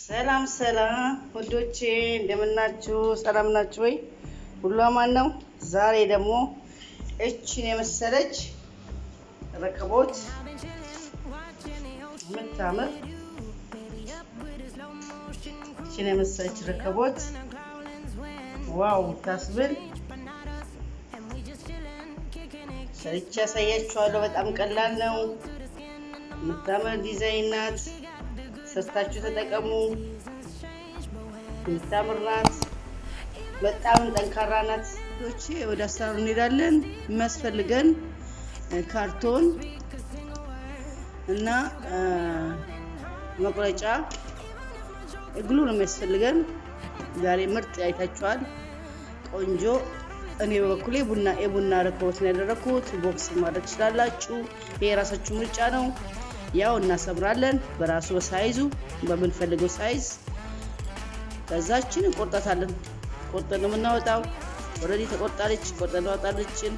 ሰላም ሰላም ውዶቼ፣ እንደምናችሁ? ሰላም ናችሁ ወይ? ሁሉ አማን ነው። ዛሬ ደግሞ እችን የመሰለች ረከቦት የምታምር፣ እችን የመሰለች ረከቦት wow ታስብል ሰርቼ ያሳያችኋለሁ። በጣም ቀላል ነው። የምታምር ዲዛይን ናት። ሰርታችሁ ተጠቀሙ። የምታምር ናት። በጣም ጠንካራ ናት። ዶቼ ወደ አሰራሩ እንሄዳለን። የሚያስፈልገን ካርቶን እና መቁረጫ glue ነው የሚያስፈልገን። ዛሬ ምርጥ አይታችኋል። ቆንጆ። እኔ በበኩሌ የቡና ረከቦት ነው ያደረኩት። Box ማድረግ ትችላላችሁ። ይሄ የራሳችሁ ምርጫ ነው። ያው እናሰምራለን በራሱ በ size ኡ፣ በምንፈልገው size። ከዛችን እንቆርጣታለን። ቆርጠን ነው የምናወጣው። Already ተቆርጣለች። ቆርጠን እናወጣለችን።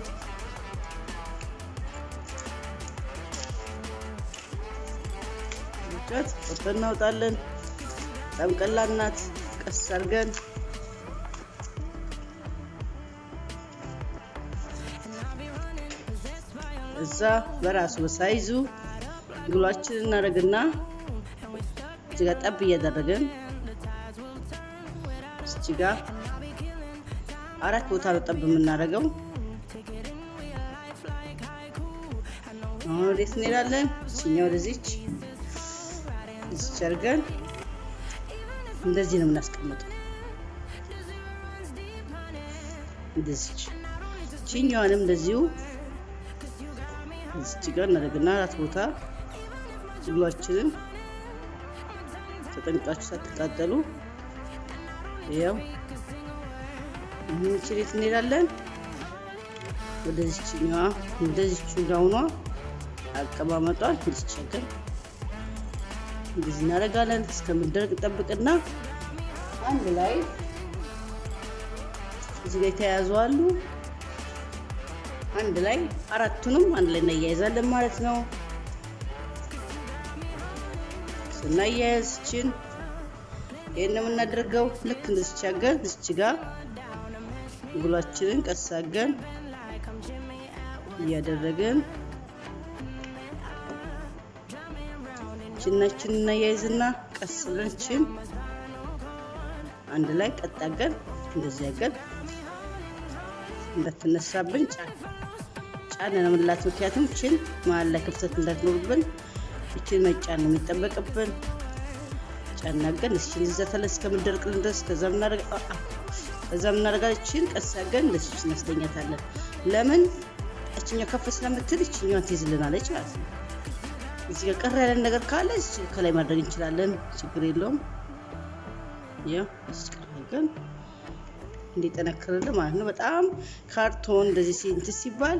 ቆርጠን እናወጣለን። በጣም ቀላል ናት። ቀስ አድርገን እዛ በራሱ በ size ኡ glue ኣችን እናደርግና እዚህ ጋር ጠብ እያደረግን፣ እዚህ ጋር አራት ቦታ ነው ጠብ የምናደርገው። አሁን ወዴት እንሄዳለን? እችኛ ወደዚች እዚች አድርገን እንደዚህ ነው የምናስቀምጠው። እንደዚች ችኛዋንም እንደዚሁ እዚች ጋር እናደርግና አራት ቦታ glue ኣችንን፣ ተጠንቅቃችሁ ሳትቃጠሉ። ያው አሁን ችሬት እንሄዳለን። ወደዚችኛዋ እንደዚች ዳውኗ አቀማመጧን እንዲቸገር እንደዚህ እናደርጋለን። እስከምንደርቅ ጠብቅና አንድ ላይ እዚህ ጋር የተያያዙ አሉ። አንድ ላይ አራቱንም አንድ ላይ እናያይዛለን ማለት ነው። ስናያያዝ ችን ይህን ነው የምናደርገው። ልክ እንደዚች አድርገን እዚች ጋር glue ኣችንን ቀስ አድርገን እያደረግን ችናችን እናያይዝና ቀስ ብለን ችን አንድ ላይ ቀጥ አድርገን፣ እንደዚህ አድርገን እንዳትነሳብን ጫን ጫን ነው የምንላት። ምክንያቱም ችን መሀል ላይ ክፍተት እንዳትኖርብን እችን መጫን ነው የሚጠበቅብን። ጫን አድርገን እችን ይዘታለን እስከምንደርቅልን ድረስ። ከዛ ምናደርጋለን? እችን ቀስ አድርገን እንደዚህ እናስተኛታለን። ለምን? እችኛው ከፍ ስለምትል እችኛዋን ትይዝልናለች ማለት ነው። እዚህ ጋር ቀር ያለን ነገር ካለ ከላይ ማድረግ እንችላለን፣ ችግር የለውም። ያው እዚህ ቀር አድርገን እንዲጠነክርልን ማለት ነው። በጣም ካርቶን እንደዚህ እንትን ሲባል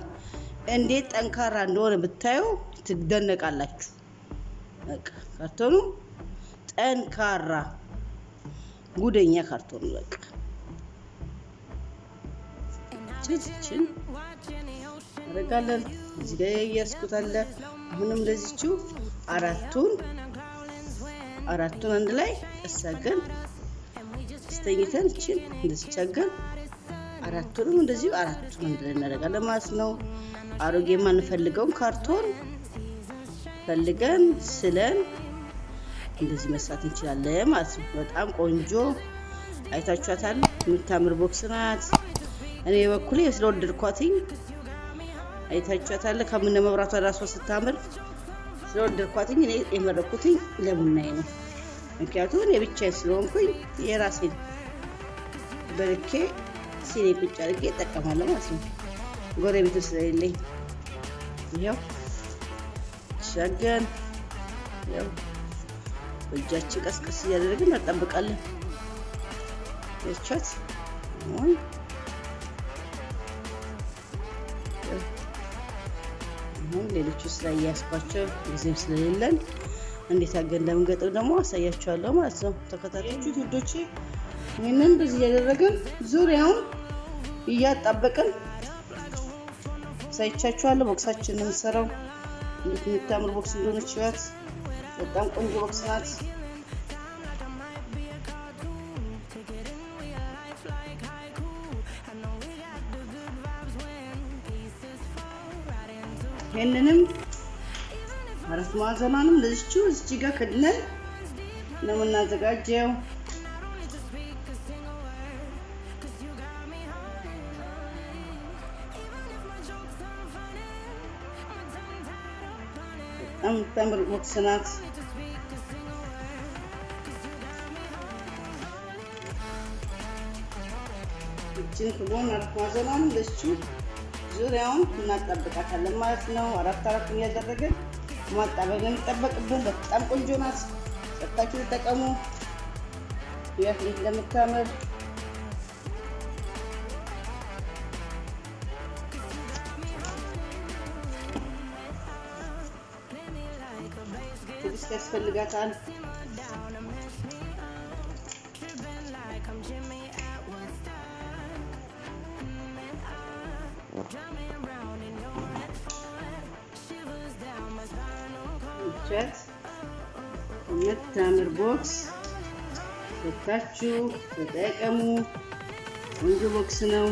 እንዴት ጠንካራ እንደሆነ ብታዩ ትደነቃላችሁ። በቃ ካርቶኑ ጠንካራ ጉደኛ ካርቶኑ፣ በቃ ችን እናደርጋለን። እዚህ ጋር እያስኩት አለ። አሁንም እንደዚችው አራቱን አራቱን አንድ ላይ እሰገን አስተኝተን እችን እንደዚህ ቸገን አራቱንም እንደዚሁ አራቱን አንድ ላይ እናደርጋለን ማለት ነው። አሮጌ የማንፈልገውን ካርቶን ፈልገን ስለን እንደዚህ መስራት እንችላለን ማለት ነው። በጣም ቆንጆ አይታችኋታል። የምታምር box ናት። እኔ በኩሌ ስለወደድኳትኝ፣ አይታችኋታል። ከምነ መብራቷ ራሷ ስታምር ስለወደድኳትኝ እኔ የመረኩትኝ ለቡናዬ ነው። ምክንያቱም እኔ ብቻዬን ስለሆንኩኝ የራሴን በልኬ ሲኔ ቁጭ አድርጌ እጠቀማለሁ ማለት ነው። ጎረቤቱ ስለሌለኝ ይኸው ሻገን ያው በእጃችን ቀስቀስ እያደረግን እናጠብቃለን። ያቻት አሁን ሌሎቹ ስራ እያስኳቸው ጊዜም ስለሌለን እንዴት አድርገን እንደምንገጥም ደግሞ አሳያችኋለሁ ማለት ነው። ተከታታዮቹ ውዶቼ፣ ይህንን እንደዚህ እያደረግን ዙሪያውን እያጣበቅን አሳይቻችኋለሁ። Box ኣችን ነው የምንሰራው። እንዴት የምታምር box እንደሆነች እያት። በጣም ቆንጆ box ናት። ይሄንንም አራት ማዕዘኗንም ለዚቹ እዚህ ጋር ከድነን ነው የምናዘጋጀው። በጣም የምታምር box ናት። እችን ከጎን አራት ማዕዘኗንም ለዚቹ ዙሪያውን እናጣብቃታለን ማለት ነው። አራት አራት እያደረግን ማጣበቅ ነው የሚጠበቅብን። በጣም ቆንጆ ናት። ሰርታችሁ ተጠቀሙ። ያት እንዴት እንደምታምር። ትዕግስት ያስፈልጋታል። እንጨት የምታምር box ሰርታችሁ ተጠቀሙ። ቆንጆ box ነው።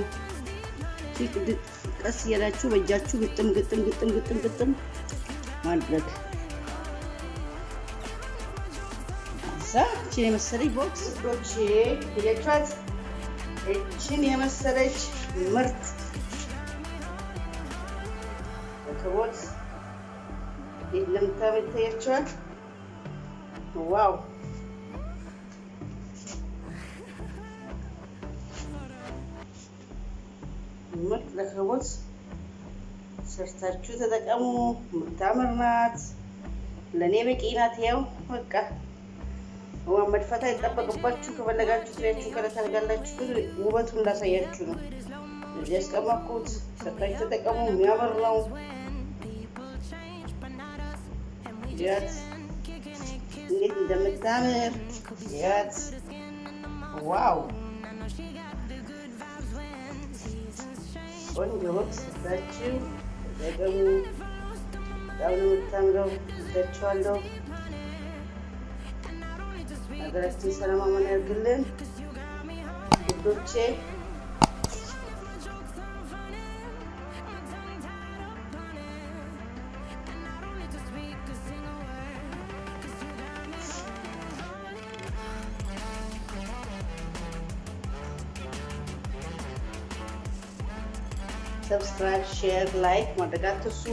ቀስ እያላችሁ በእጃችሁ ግጥም ግጥም ግጥም ግጥም ግጥም ማድረግ። እዛ እችን የመሰለች box ዶቼ ያቻት እችን የመሰለች ምርት ረከቦት እንዴት እንደምታምር ይታያችኋል። Wow! ምርጥ ረከቦት ሰርታችሁ ተጠቀሙ። የምታምር ናት። ለእኔ በቂ ናት። ያው በቃ ውሃ መድፋት አይጠበቅባችሁ። ከፈለጋችሁ ትሪያችሁን ከላይ ታደርጋላችሁ። ግን ውበቱን እንዳሳያችሁ ነው እዚህ ያስቀመጥኩት። ሰርታችሁ ተጠቀሙ። የሚያምር ነው። ያት እንዴት እንደምታምር ያት። Wow፣ ቆንጆ box ሰርታችሁ ተጠቀሙ። በጣም ነው የምታምረው። ወዳችኋለሁ። ሀገራችን ሰላም አማን ያድርግልን ውዶቼ። Subscribe፣ share፣ like ማድረግ አትርሱ።